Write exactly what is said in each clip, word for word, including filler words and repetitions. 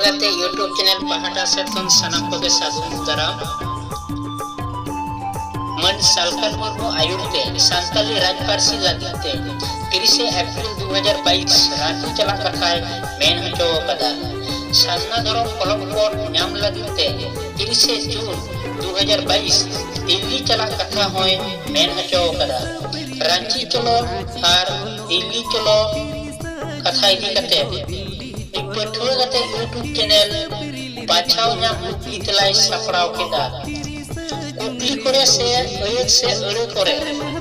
ᱠᱟᱛᱮ YouTube channel ᱯᱟᱦᱴᱟ ᱥᱮᱫ ᱠᱷᱚᱱ ᱥᱟᱱᱟᱢ ᱠᱚᱜᱮ ᱥᱟᱹᱜᱩᱱ ᱫᱟᱨᱟᱢ᱾ ᱢᱟᱹᱱ ᱥᱟᱞᱠᱷᱟᱱ ᱢᱩᱨᱢᱩ ᱟᱹᱭᱩᱨ ᱛᱮ ᱥᱟᱱᱛᱟᱞᱤ ᱨᱟᱡᱽ ᱯᱟᱹᱨᱥᱤ ᱞᱟᱹᱜᱤᱫ ᱛᱮ ᱛᱤᱨᱤᱥᱮ ᱮᱯᱨᱤᱞ ᱫᱩ ᱦᱟᱡᱟᱨ ᱵᱟᱭᱤᱥ ᱨᱟᱸᱪᱤ ᱪᱟᱞᱟᱜ ᱠᱟᱛᱷᱟᱭ ᱢᱮᱱ ᱦᱚᱪᱚ ᱟᱠᱟᱫᱟ᱾ ᱥᱟᱨᱱᱟ ᱫᱷᱚᱨᱚᱢ ᱠᱚᱞᱚᱢ ᱠᱳᱰ ᱧᱟᱢ ᱞᱟᱹᱜᱤᱫ ᱛᱮ ᱛᱤᱨᱤᱥᱮ ᱡᱩᱱ ᱫᱩ ᱦᱟᱡᱟᱨ ᱵᱟᱭᱤᱥ ᱫᱤᱞᱞᱤ ᱪᱟᱞᱟᱜ ᱠᱟᱛᱷᱟ ᱦᱚᱸᱭ ᱢᱮᱱ ᱦᱚᱪᱚ ᱟᱠᱟᱫᱟ᱾ ᱨᱟᱸᱪᱤ ᱪᱚᱞᱚ ᱟᱨ ᱫᱤᱞᱞᱤ ᱪᱚᱞᱚ ᱠᱟᱛᱷᱟ ᱤᱫᱤ ᱠᱟᱛᱮ ᱯᱟᱹᱴᱷᱩᱣᱟᱹ ᱜᱟᱛᱮ YouTube ᱪᱮᱱᱮᱞ ᱵᱟᱪᱷᱟᱣ ᱧᱟᱢ ᱠᱩᱠᱞᱤ ᱛᱮᱞᱟᱭ ᱥᱟᱯᱲᱟᱣ ᱠᱮᱫᱟ᱾ ᱠᱩᱠᱞᱤ ᱠᱚᱨᱮ ᱥᱮ ᱟᱹᱭᱟᱹᱛ ᱥᱮ ᱟᱹᱲᱟᱹ ᱠᱚᱨᱮ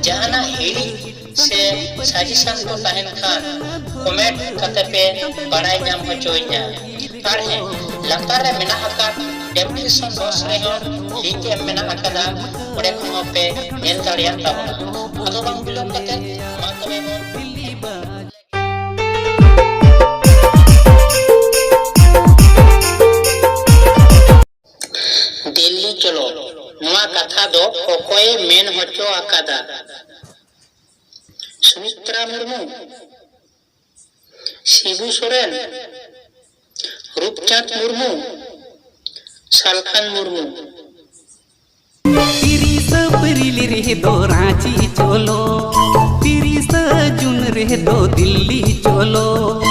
ᱡᱟᱦᱟᱱᱟᱜ ᱦᱤᱲᱤᱡ ᱥᱮ ᱥᱟᱡᱮᱥᱚᱱ ᱠᱚ ᱛᱟᱦᱮᱱ ᱠᱷᱟᱱ ᱠᱚᱢᱮᱱᱴ ᱠᱟᱛᱮ ᱯᱮ ᱵᱟᱲᱟᱭ ᱧᱟᱢ ᱦᱚᱪᱚᱧᱟ᱾ ᱟᱨ ᱦᱮᱸ, ᱞᱟᱛᱟᱨ ᱨᱮ ᱢᱮᱱᱟᱜ ᱟᱠᱟᱫ ᱰᱮᱥᱠᱨᱤᱯᱥᱚᱱ ᱵᱚᱠᱥ ᱨᱮᱦᱚᱸ ᱞᱤᱝᱠ ᱮᱢ ᱢᱮᱱᱟᱜ ᱟᱠᱟᱫᱟ, ᱚᱸᱰᱮ ᱠᱷᱚᱱ ᱦᱚᱸ ᱯᱮ ᱧᱮᱞ ᱫᱟᱲᱮᱭᱟᱜ ᱛᱟᱵᱚᱱᱟ᱾ ᱟᱫᱚ ᱵᱟᱝ ᱵᱤᱞᱚᱢ ᱠᱟᱛᱮ ᱢᱟ ᱛᱚᱵᱮ ᱵᱚᱱ ᱫᱤᱞᱞᱤ ᱪᱚᱞᱚ, ᱱᱚᱣᱟ ᱠᱟᱛᱷᱟ ᱫᱚ ᱚᱠᱚᱭᱮ ᱢᱮᱱ ᱦᱚᱪᱚ ᱟᱠᱟᱫᱟ? ᱥᱩᱢᱤᱛᱨᱟ ᱢᱩᱨᱢᱩ, ᱥᱤᱵᱩ ᱥᱚᱨᱮᱱ, ᱨᱩᱯᱪᱟᱸᱫᱽ ᱢᱩᱨᱢᱩ, ᱥᱟᱞᱠᱷᱟᱱ ᱢᱩᱨᱢᱩ᱾ ᱛᱤᱨᱤᱥ ᱮᱯᱨᱤᱞ ᱨᱮᱫᱚ ᱨᱟᱸᱪᱤ ᱪᱚᱞᱚ, ᱛᱤᱨᱤᱥ ᱡᱩᱱ ᱨᱮᱫᱚ ᱫᱤᱞᱞᱤ ᱪᱚᱞᱚ,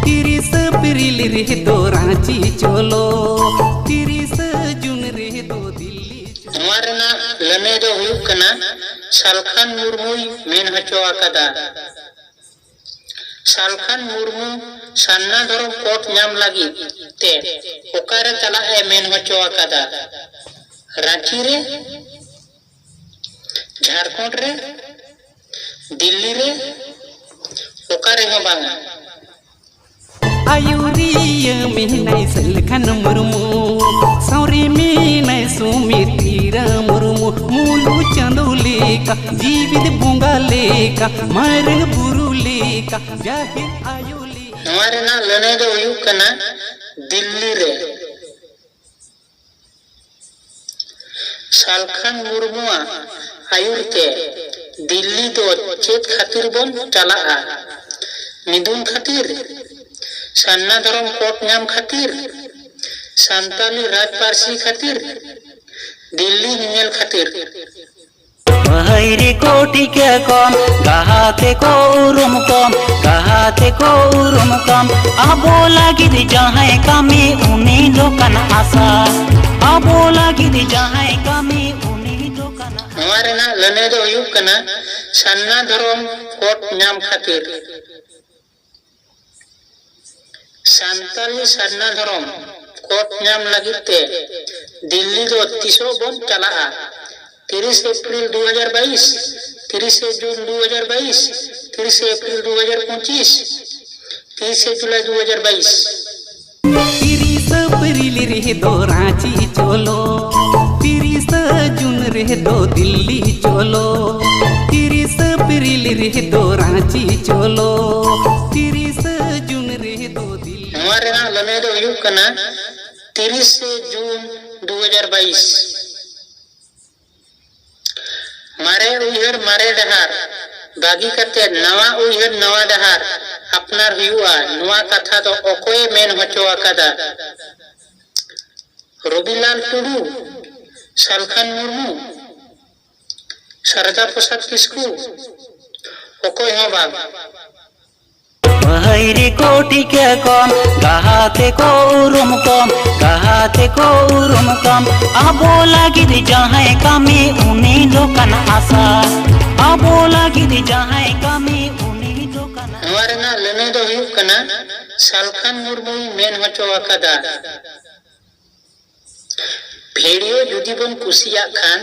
ᱛᱤᱨᱤᱥ ᱮᱯᱨᱤᱞ ᱨᱮᱫᱚ ᱨᱟᱸᱪᱤ ᱪᱚᱞᱚ, ᱛᱤᱨᱤᱥ ᱡᱩᱱ ᱨᱮᱫᱚ ᱫᱤᱞᱞᱤ ᱪᱚᱞᱚ᱾ ᱱᱚᱣᱟ ᱨᱮᱱᱟᱜ ᱞᱟᱹᱱᱟᱹᱭ ᱫᱚ ᱦᱩᱭᱩᱜ ᱠᱟᱱᱟ, ᱥᱟᱞᱠᱷᱟᱱ ᱢᱩᱨᱢᱩᱭ ᱢᱮᱱ ᱦᱚᱪᱚ ᱟᱠᱟᱫᱟ᱾ ᱥᱟᱞᱠᱷᱟᱱ ᱢᱩᱨᱢᱩ ᱥᱟᱨᱱᱟ ᱫᱷᱚᱨᱚᱢ ᱠᱳᱰ ᱧᱟᱢ ᱞᱟᱹᱜᱤᱫ ᱛᱮ ᱚᱠᱟᱨᱮ ᱪᱟᱞᱟᱜ ᱮ ᱢᱮᱱ ᱦᱚᱪᱚ ᱟᱠᱟᱫᱟ? ᱨᱟᱸᱪᱤ ᱨᱮ, ᱡᱷᱟᱲᱠᱷᱚᱸᱰ ᱨᱮ, ᱫᱤᱞᱞᱤ ᱨᱮ, ᱚᱠᱟ ᱨᱮᱦᱚᱸ ᱵᱟᱝᱟ᱾ ᱟᱭᱩᱨᱤᱭᱟᱹ ᱢᱮᱱᱟᱭ ᱥᱟᱞᱠᱷᱟᱱ ᱢᱩᱨᱢᱩ, ᱥᱟᱶᱨᱮ ᱢᱮᱱᱟᱭ ᱥᱩᱢᱤᱛᱨᱟ ᱢᱩᱨᱢᱩ, ᱢᱩᱞᱩ ᱪᱟᱸᱫᱚ ᱞᱮᱠᱟ, ᱡᱤᱣᱤᱫ ᱵᱚᱸᱜᱟ ᱞᱮᱠᱟ, ᱢᱟᱨᱟᱝ ᱵᱩᱨᱩ ᱞᱮᱠᱟ, ᱡᱟᱦᱮᱨ ᱟᱭᱳ ᱞᱮᱠᱟ᱾ ᱱᱚᱣᱟ ᱨᱮᱱᱟᱜ ᱞᱟᱹᱱᱟᱹᱭ ᱫᱚ ᱦᱩᱭᱩᱜ ᱠᱟᱱᱟ, ᱫᱤᱞᱞᱤ ᱨᱮ ᱥᱟᱞᱠᱷᱟᱱ ᱢᱩᱨᱢᱩᱣᱟᱜ ᱟᱹᱭᱩᱨ ᱛᱮ ᱫᱤᱞᱞᱤ ᱫᱚ ᱪᱮᱫ ᱠᱷᱟᱹᱛᱤᱨ ᱵᱚᱱ ᱪᱟᱞᱟᱜᱼᱟ? ᱢᱤᱫᱩᱱ ᱠᱷᱟᱹᱛᱤᱨ, ᱥᱟᱨᱱᱟ ᱫᱷᱚᱨᱚᱢ ᱠᱳᱰ ᱧᱟᱢ ᱠᱷᱟᱹᱛᱤᱨ, ᱥᱟᱱᱛᱟᱞᱤ ᱨᱟᱡᱽ ᱯᱟᱹᱨᱥᱤ ᱠᱷᱟᱹᱛᱤᱨ, ᱫᱤᱞᱞᱤ ᱧᱮᱧᱮᱞ ᱠᱷᱟᱹᱛᱤᱨ᱾ ᱵᱷᱟᱹᱭᱨᱤ ᱠᱚ ᱴᱷᱤᱠᱟᱹ ᱠᱚᱢ, ᱜᱟᱦᱟᱛᱮ ᱠᱚ ᱩᱨᱩᱢ ᱠᱚᱢ, ᱜᱟᱦᱟᱛᱮ ᱠᱚ ᱩᱨᱩᱢ ᱠᱚᱢ᱾ ᱟᱵᱚ ᱞᱟᱹᱜᱤᱫ ᱡᱟᱦᱟᱸᱭ ᱠᱟᱹᱢᱤ, ᱩᱱᱤ ᱫᱚ ᱠᱟᱱᱟ ᱟᱥᱟ᱾ ᱟᱵᱚ ᱞᱟᱹᱜᱤᱫ ᱡᱟᱦᱟᱸᱭ ᱠᱟᱹᱢᱤ, ᱩᱱᱤ ᱫᱚ ᱠᱟᱱᱟ᱾ ᱱᱚᱣᱟ ᱨᱮᱱᱟᱜ ᱞᱟᱹᱱᱟᱹᱭ ᱫᱚ ᱦᱩᱭᱩᱜ ᱠᱟᱱᱟ ᱥᱟᱨᱱᱟ ᱫᱷᱚᱨᱚᱢ ᱠᱳᱰ ᱧᱟᱢ ᱠᱷᱟᱹᱛᱤᱨ᱾ ᱥᱟᱱᱛᱟᱞᱤ ᱥᱟᱨᱱᱟ ᱫᱷᱚᱨᱚᱢ ᱠᱳᱰ ᱧᱟᱢ ᱞᱟᱹᱜᱤᱫ ᱛᱮ ᱫᱤᱞᱞᱤ ᱫᱚ ᱛᱤᱥᱚᱜ ᱵᱚᱱ ᱪᱟᱞᱟᱜᱼᱟ? ᱛᱤᱨᱤᱥ ᱮᱯᱨᱤᱞ ᱫᱩ ᱦᱟᱡᱟᱨ ᱵᱟᱭᱤᱥ, ᱛᱤᱨᱤᱥᱮ ᱡᱩᱱ ᱫᱩ ᱦᱟᱡᱟᱨ ᱵᱟᱭᱤᱥ, ᱛᱤᱨᱤᱥᱮ ᱮᱯᱨᱤᱞ ᱫᱩ ᱦᱟᱡᱟᱨ ᱯᱚᱸᱪᱤᱥ, ᱛᱤᱨᱤᱥᱮ ᱡᱩᱞᱟᱭ ᱫᱩ ᱦᱟᱡᱟᱨ ᱵᱟᱭᱤᱥ᱾ ᱛᱤᱨᱤᱥ ᱮᱯᱨᱤᱞ ᱨᱮᱫᱚ ᱨᱟᱸᱪᱤ ᱪᱚᱞᱚ, ᱛᱤᱨᱤᱥ ᱡᱩᱱ ᱨᱮᱫᱚ ᱫᱤᱞᱞᱤ ᱪᱚᱞᱚ, ᱛᱤᱨᱤᱥ ᱮᱯᱨᱤᱞ ᱨᱮᱫᱚ ᱨᱟᱸᱪᱤ ᱪᱚᱞᱚ, ᱛᱤᱨᱤᱥ ᱡᱩᱱ ᱨᱮᱫᱚ ᱫᱤᱞᱞᱤ᱾ ᱱᱚᱣᱟ ᱨᱮᱱᱟᱜ ᱞᱟᱹᱱᱟᱹᱭ ᱫᱚ ᱦᱩᱭᱩᱜ ᱠᱟᱱᱟ ᱛᱤᱨᱤᱥᱮ ᱡᱩᱱ ᱫᱩ ᱦᱟᱡᱟᱨ ᱵᱟᱭᱤᱥ᱾ ᱢᱟᱨᱮ ᱩᱭᱦᱟᱹᱨ ᱢᱟᱨᱮ ᱰᱟᱦᱟᱨ ᱵᱟᱹᱜᱤ ᱠᱟᱛᱮ ᱱᱟᱣᱟ ᱩᱭᱦᱟᱹᱨ ᱱᱟᱣᱟ ᱰᱟᱦᱟᱨ ᱟᱯᱱᱟᱨ ᱦᱩᱭᱩᱜᱼᱟ, ᱱᱚᱣᱟ ᱠᱟᱛᱷᱟ ᱫᱚ ᱚᱠᱚᱭᱮ ᱢᱮᱱ ᱦᱚᱪᱚ ᱟᱠᱟᱫᱟ? ᱨᱚᱵᱤᱞᱟᱞ ᱴᱩᱰᱩ, ᱥᱟᱞᱠᱷᱟᱱ ᱢᱩᱨᱢᱩ, ᱥᱟᱨᱚᱫᱟ ᱯᱨᱚᱥᱟᱫᱽ ᱠᱤᱥᱠᱩ, ᱚᱠᱚᱭ ᱦᱚᱸ ᱵᱟᱝ᱾ ᱵᱷᱟᱹᱭᱨᱤ ᱠᱚ ᱴᱷᱤᱠᱟᱹ ᱠᱚᱢ, ᱜᱟᱦᱟᱛᱮ ᱠᱚ ᱩᱨᱩᱢ ᱠᱚᱢ, ᱜᱟᱦᱟᱛᱮ ᱠᱚ ᱩᱨᱩᱢ ᱠᱚᱢ᱾ ᱟᱵᱚ ᱞᱟᱹᱜᱤᱫ ᱡᱟᱦᱟᱸᱭ ᱠᱟᱹᱢᱤ, ᱩᱱᱤ ᱫᱚ ᱠᱟᱱᱟ ᱟᱥᱟ᱾ ᱟᱵᱚ ᱞᱟᱹᱜᱤᱫ ᱡᱟᱦᱟᱸᱭ ᱠᱟᱹᱢᱤ, ᱩᱱᱤ ᱫᱚ ᱠᱟᱱᱟ᱾ ᱱᱚᱣᱟ ᱨᱮᱱᱟᱜ ᱞᱟᱹᱱᱟᱹᱭ ᱫᱚ ᱦᱩᱭᱩᱜ ᱠᱟᱱᱟ ᱥᱟᱞᱠᱷᱟᱱ ᱢᱩᱨᱢᱩᱭ ᱢᱮᱱ ᱦᱚᱪᱚ ᱟᱠᱟᱫᱟ᱾ ᱵᱷᱤᱰᱤᱭᱳ ᱡᱩᱫᱤ ᱵᱚᱱ ᱠᱩᱥᱤᱭᱟᱜ ᱠᱷᱟᱱ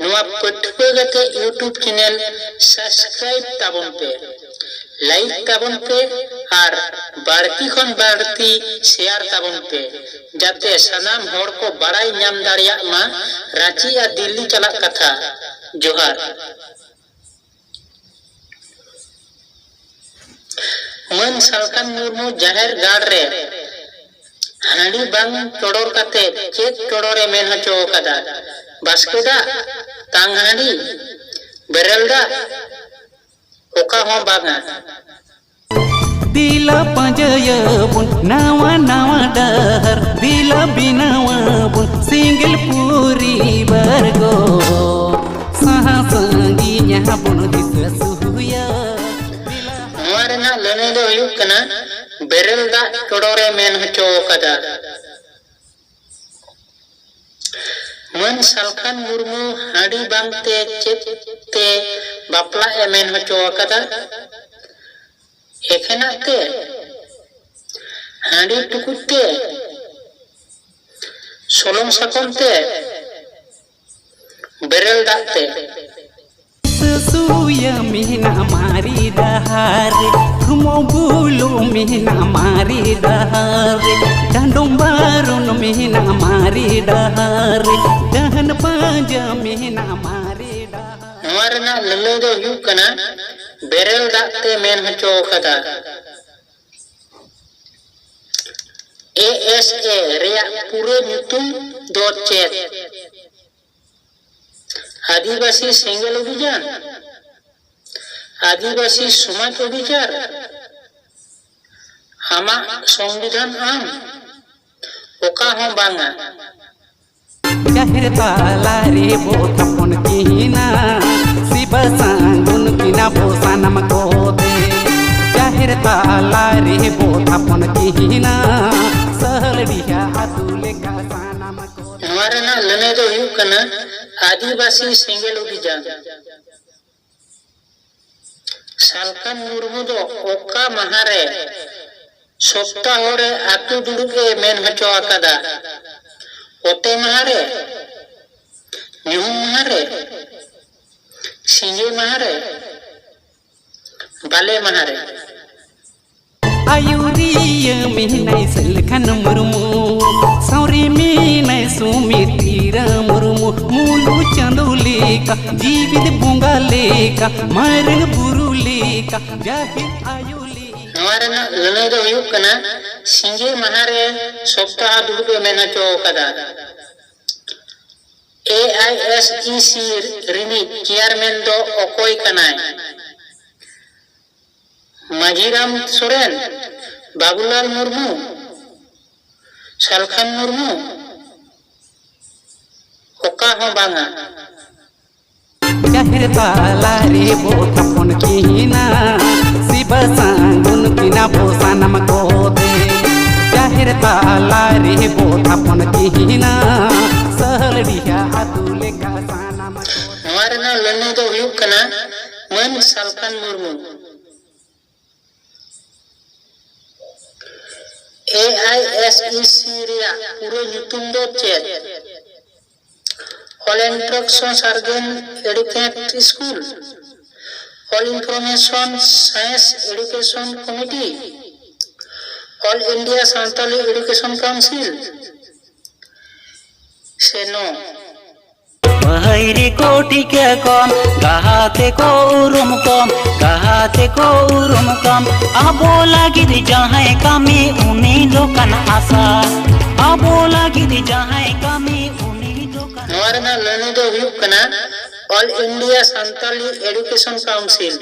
ᱱᱚᱣᱟ ᱯᱟᱹᱴᱷᱩᱣᱟᱹ ᱜᱟᱛᱮ YouTube ᱪᱮᱱᱮᱞ ᱥᱟᱵᱥᱠᱨᱟᱭᱤᱵ ᱛᱟᱵᱚᱱ ᱯᱮ, ᱞᱟᱭᱤᱠ ᱛᱟᱵᱚᱱ ᱯᱮ ᱟᱨ ᱵᱟᱹᱲᱛᱤ ᱠᱷᱚᱱ ᱵᱟᱹᱲᱛᱤ ᱥᱮᱭᱟᱨ ᱛᱟᱵᱚᱱ ᱯᱮ, ᱡᱟᱛᱮ ᱥᱟᱱᱟᱢ ᱦᱚᱲ ᱠᱚ ᱵᱟᱲᱟᱭ ᱧᱟᱢ ᱫᱟᱲᱮᱭᱟᱜ ᱢᱟ ᱨᱟᱸᱪᱤ ᱟᱨ ᱫᱤᱞᱞᱤ ᱪᱟᱞᱟᱜ ᱠᱟᱛᱷᱟ᱾ ᱡᱚᱦᱟᱨ᱾ ᱢᱟᱹᱱ ᱥᱟᱞᱠᱷᱟᱱ ᱢᱩᱨᱢᱩ ᱡᱟᱦᱮᱨ ᱜᱟᱲ ᱨᱮ ᱦᱟᱺᱰᱤ ᱵᱟᱝ ᱪᱚᱰᱚᱨ ᱠᱟᱛᱮ ᱪᱮᱫ ᱪᱚᱰᱚᱨᱮ ᱢᱮᱱ ᱦᱚᱪᱚ ᱟᱠᱟᱫᱟ? ᱵᱟᱥᱠᱮ ᱫᱟᱜ, ᱛᱟᱝ ᱦᱟᱺᱰᱤ, ᱵᱮᱨᱮᱞ ᱫᱟᱜ, ᱚᱠᱟ ᱦᱚᱸ ᱵᱟᱝᱟ᱾ ᱫᱮᱞᱟ ᱯᱟᱸᱡᱟᱭᱟᱵᱚᱱ ᱱᱟᱣᱟ ᱱᱟᱣᱟ ᱰᱟᱦᱟᱨ, ᱫᱮᱞᱟ ᱵᱮᱱᱟᱣᱟᱵᱚᱱ ᱥᱤᱸᱜᱮᱞ ᱯᱚᱨᱤᱵᱟᱨ ᱜᱚ᱾ ᱥᱟᱦᱟ ᱥᱟᱺᱜᱤᱧᱟ ᱵᱚᱱ ᱫᱤᱥᱟᱹ ᱥᱩᱦᱩᱭᱟ᱾ ᱱᱚᱣᱟ ᱨᱮᱱᱟᱜ ᱞᱟᱹᱱᱟᱹᱭ ᱫᱚ ᱦᱩᱭᱩᱜ ᱠᱟᱱᱟ, ᱵᱮᱨᱮᱞ ᱫᱟᱜ ᱪᱚᱰᱚᱨᱮ ᱢᱮᱱ ᱦᱚᱪᱚ ᱟᱠᱟᱫᱟ᱾ ᱢᱟᱹᱱ ᱥᱟᱞᱠᱷᱟᱱ ᱢᱩᱨᱢᱩ ᱦᱟᱺᱰᱤ ᱵᱟᱝᱛᱮ ᱪᱮᱫ ᱛᱮ ᱵᱟᱯᱞᱟᱜ ᱮ ᱢᱮᱱ ᱦᱚᱪᱚ ᱟᱠᱟᱫᱟ? ᱮᱠᱷᱮᱱᱟᱜ ᱛᱮ? ᱦᱟᱺᱰᱤ ᱴᱩᱠᱩᱡ ᱛᱮ? ᱥᱚᱞᱚᱝ ᱥᱟᱠᱚᱢ ᱛᱮ? ᱵᱮᱨᱮᱞ ᱫᱟᱜ ᱛᱮ? ᱥᱩᱭᱟᱹ ᱢᱮᱱᱟᱜ ᱢᱟᱨᱮ ᱰᱟᱦᱟᱨ ᱨᱮ, ᱠᱩᱢᱚ ᱵᱩᱞᱩ ᱢᱮᱱᱟᱜ ᱢᱟᱨᱮ ᱰᱟᱦᱟᱨ ᱨᱮ, ᱰᱟᱸᱰᱚᱢ ᱵᱟᱨᱚᱱ ᱢᱮᱱᱟᱜ ᱢᱟᱨᱮ ᱰᱟᱦᱟᱨ ᱨᱮ, ᱰᱟᱦᱟᱱ ᱯᱟᱸᱡᱟ ᱢᱮᱱᱟᱜ ᱢᱟᱨᱮ ᱰᱟᱦᱟᱨ᱾ ᱱᱚᱣᱟ ᱨᱮᱱᱟᱜ ᱞᱟᱹᱞᱟᱹᱭ ᱫᱚ ᱦᱩᱭᱩᱜ ᱠᱟᱱᱟ, ᱵᱮᱨᱮᱞ ᱫᱟᱜ ᱛᱮ ᱢᱮᱱ ᱦᱚᱪᱚ ᱟᱠᱟᱫᱟ᱾ ᱮ ᱮᱥ ᱮ ᱨᱮᱭᱟᱜ ᱯᱩᱨᱟᱹ ᱧᱩᱛᱩᱢ ᱫᱚ ᱪᱮᱫ? ᱟᱹᱫᱤᱵᱟᱹᱥᱤ ᱥᱮᱸᱜᱮᱞ ᱚᱵᱷᱤᱡᱟᱱ, ᱟᱹᱫᱤᱵᱟᱹᱥᱤ ᱥᱚᱢᱟᱡᱽ ᱚᱵᱷᱤᱡᱟᱱ, ᱟᱢᱟᱜ ᱥᱚᱝᱵᱤᱫᱷᱟᱱ ᱟᱢ, ᱚᱠᱟ ᱦᱚᱸ ᱵᱟᱝᱟ᱾ ᱡᱟᱦᱮᱨ ᱛᱟᱞᱟ ᱨᱮ ᱵᱚ ᱛᱷᱟᱯᱚᱱ ᱠᱤᱱᱟ, ᱥᱤᱵᱟ ᱥᱟᱝᱜᱩᱱ ᱠᱤᱱᱟ ᱵᱚ ᱥᱟᱱᱟᱢ ᱠᱚᱛᱮ᱾ ᱡᱟᱦᱮᱨ ᱛᱟᱞᱟ ᱨᱮ ᱵᱚ ᱛᱷᱟᱯᱚᱱ ᱠᱤᱱᱟ, ᱥᱟᱦᱟᱞᱰᱤᱦᱟ ᱟᱹᱛᱩ ᱞᱮᱠᱟ ᱥᱟᱱᱟᱢ ᱠᱚᱛᱮ᱾ ᱱᱚᱣᱟ ᱨᱮᱱᱟᱜ ᱞᱟᱹᱱᱟᱹᱭ ᱫᱚ ᱦᱩᱭᱩᱜ ᱠᱟᱱᱟ, ᱟᱹᱫᱤᱵᱟᱹᱥᱤ ᱥᱮᱸᱜᱮᱞ ᱚᱵᱷᱤᱡᱟᱱ᱾ ᱥᱟᱞᱠᱷᱟᱱ ᱢᱩᱨᱢᱩ ᱫᱚ ᱚᱠᱟ ᱢᱟᱦᱟ ᱨᱮ ᱥᱚᱯᱛᱟᱦᱚ ᱨᱮ ᱟᱹᱛᱩ ᱫᱩᱲᱩᱵ ᱮ ᱢᱮᱱ ᱦᱚᱪᱚ ᱟᱠᱟᱫᱟ? ᱚᱛᱮ ᱢᱟᱦᱟ ᱨᱮ, ᱧᱩᱦᱩᱢ ᱢᱟᱦᱟ ᱨᱮ, ᱥᱤᱸᱜᱮ ᱢᱟᱦᱟ ᱨᱮ, ᱵᱟᱞᱮ ᱢᱟᱦᱟ ᱨᱮ᱾ ᱟᱭᱩᱨᱤᱭᱟᱹ ᱢᱮᱱᱟᱭ ᱥᱟᱞᱠᱷᱟᱱ ᱢᱩᱨᱢᱩ, ᱥᱟᱶᱨᱤ ᱢᱮᱱᱟᱭ ᱥᱩᱢᱤᱛᱤᱨᱟ ᱢᱩᱨᱢᱩ, ᱢᱩᱞᱩ ᱪᱟᱸᱫᱚ ᱞᱮᱠᱟ, ᱡᱤᱣᱤᱫ ᱵᱚᱸᱜᱟ ᱞᱮᱠᱟ, ᱢᱟᱨᱟᱝ ᱵᱩᱨᱩ ᱞᱮᱠᱟ, ᱡᱟᱦᱮᱨ ᱟᱭᱳ ᱞᱮᱠᱟ᱾ ᱱᱚᱣᱟ ᱨᱮᱱᱟᱜ ᱞᱟᱹᱱᱟᱹᱭ ᱫᱚ ᱦᱩᱭᱩᱜ ᱠᱟᱱᱟ, ᱥᱤᱸᱜᱮ ᱢᱟᱦᱟ ᱨᱮ ᱥᱚᱯᱛᱟᱦᱚ ᱫᱩᱲᱩᱵ ᱮ ᱢᱮᱱ ᱦᱚᱪᱚ ᱟᱠᱟᱫᱟ᱾ ᱮ ᱟᱭ ᱮᱥ ᱤ ᱥᱤ ᱨᱤᱱᱤᱡ ᱪᱮᱭᱟᱨᱢᱮᱱ ᱫᱚ ᱚᱠᱚᱭ ᱠᱟᱱᱟᱭ? ᱢᱟᱹᱡᱷᱤᱨᱟᱢ ᱥᱚᱨᱮᱱ, ᱵᱟᱵᱩᱞᱟᱞ ᱢᱩᱨᱢᱩ, ᱥᱟᱞᱠᱷᱟᱱ ᱢᱩᱨᱢᱩ, ᱚᱠᱟ ᱦᱚᱸ ᱵᱟᱝᱟ᱾ ᱡᱟᱦᱮᱨ ᱛᱟᱞᱟ ᱨᱮᱵᱚ ᱛᱷᱟᱯᱚᱱ ᱠᱤᱱᱟ, ᱥᱤᱵᱟ ᱥᱟᱹᱜᱩᱱ ᱠᱤᱱᱟ ᱵᱚ ᱥᱟᱱᱟᱢ ᱠᱚᱛᱮ᱾ ᱡᱟᱦᱮᱨ ᱛᱟᱞᱟ ᱨᱮᱵᱚ ᱛᱷᱟᱯᱚᱱ ᱠᱤᱱᱟ, ᱥᱟᱦᱟᱞᱰᱤᱦᱟ ᱟᱹᱛᱩ ᱞᱮᱠᱟ ᱥᱟᱱᱟᱢ ᱠᱚᱛᱮ᱾ ᱱᱚᱣᱟ ᱨᱮᱱᱟᱜ ᱞᱟᱹᱱᱟᱹᱭ ᱫᱚ ᱦᱩᱭᱩᱜ ᱠᱟᱱᱟ ᱢᱟᱹᱱ ᱥᱟᱞᱠᱷᱟᱱ ᱢᱩᱨᱢᱩ᱾ ᱮ ᱟᱭ ᱮᱥ ᱤ ᱥᱤ ᱨᱮᱭᱟᱜ ᱯᱩᱨᱟᱹ ᱧᱩᱛᱩᱢ ᱫᱚ ᱪᱮᱫ? All Instruction Sargen Educate School, All Information Science Education Committee, All India Santali Education Council, ᱥᱮ ᱱᱚ? ᱵᱷᱟᱹᱭᱨᱤ ᱠᱚ ᱴᱷᱤᱠᱟᱹ ᱠᱚᱢ, ᱜᱟᱦᱟᱛᱮ ᱠᱚ ᱩᱨᱩᱢ ᱠᱚᱢ, ᱜᱟᱦᱟᱛᱮ ᱠᱚ ᱩᱨᱩᱢ ᱠᱚᱢ᱾ ᱟᱵᱚ ᱞᱟᱹᱜᱤᱫ ᱡᱟᱦᱟᱸᱭ ᱠᱟᱹᱢᱤ, ᱩᱱᱤ ᱫᱚ ᱠᱟᱱᱟ ᱟᱥᱟ᱾ ᱟᱵᱚ ᱞᱟᱹᱜᱤᱫ ᱡᱟᱦᱟᱸᱭ ᱠᱟᱹᱢᱤ, ᱩᱱᱤ ᱫᱚ ᱠᱟᱱᱟ ᱱᱚᱣᱟ ᱨᱮᱱᱟᱜ ᱞᱟᱹᱱᱟᱹᱭ ᱫᱚ ᱦᱩᱭᱩᱜ ᱠᱟᱱᱟ All India Santali Education Council᱾